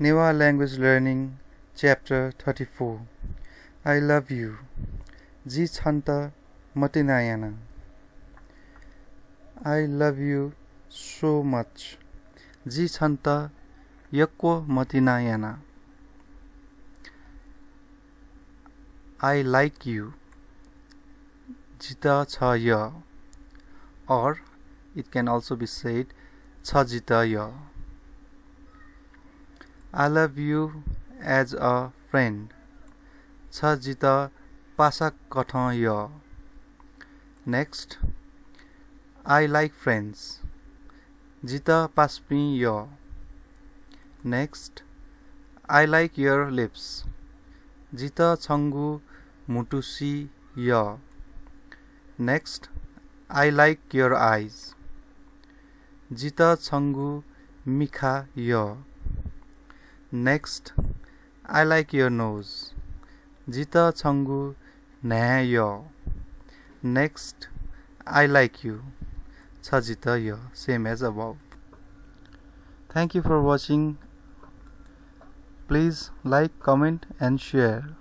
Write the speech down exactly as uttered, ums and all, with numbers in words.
Newa Language Learning, Chapter thirty-four. I love you. जि छन्त मतिना याना। I love you so much. जि छन्त यक्व मतिना याना। I like you. जित छ यः। Or it can also be said, छ जित यः। I love you as a friend. छ जित पासाकथं यः। Next, I like friends. जित पासापिं यः। Next, I like your lips. जित छंगु म्हुतुसि यः। Next, I like your eyes. जित छंगु मिखा यः। Next, I like your nose. जित छंगु न्हाय् यः। Next, I like you. छ जित यः। Same as above. Thank you for watching. Please like, comment and share.